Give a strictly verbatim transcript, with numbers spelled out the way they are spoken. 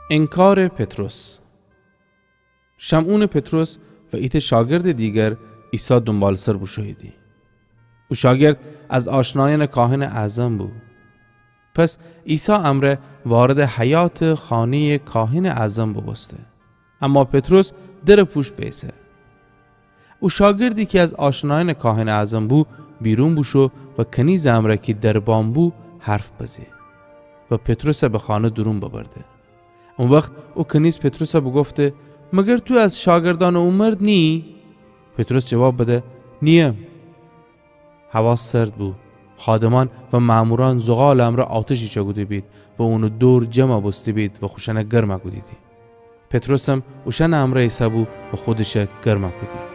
انکارٚ پطرس. شمعونٚ پطرس و ایتأ شاگردٚ دیگر عیسی دونبالسر بوشوییدی. او شاگرد از آشنایأنٚ کاهنٚ اعظم بو. پس عیسی امرأ واردٚ حیاطٚ خانه‌یٚ کاهنٚ اعظم بوبوسته. اما پطرس درٚ پوشت بیسه. او شاگردی کی از آشنایأنٚ کاهنٚ اعظم بو، بیرون بوشو و کنیزٚ امرأ کی دربان بو، حرف بزه و پطرس به خانه دورون ببرده. او وخت او کنیز پطرس بوگفته: مگر تو از شاگردأنٚ او مرد نییی؟ پطرس جواب بده: نییم. هوا سرد بو. خادمأن و مأمورأن زغالٚ امرأ آتش ایچه کوده‌بید و اونٚ دور جمع بوسته‌بید و خوشأن گرم کودیدی. پطرسم اوشأنٚ امرأ ایسه‌بو و خودش گرم کودی.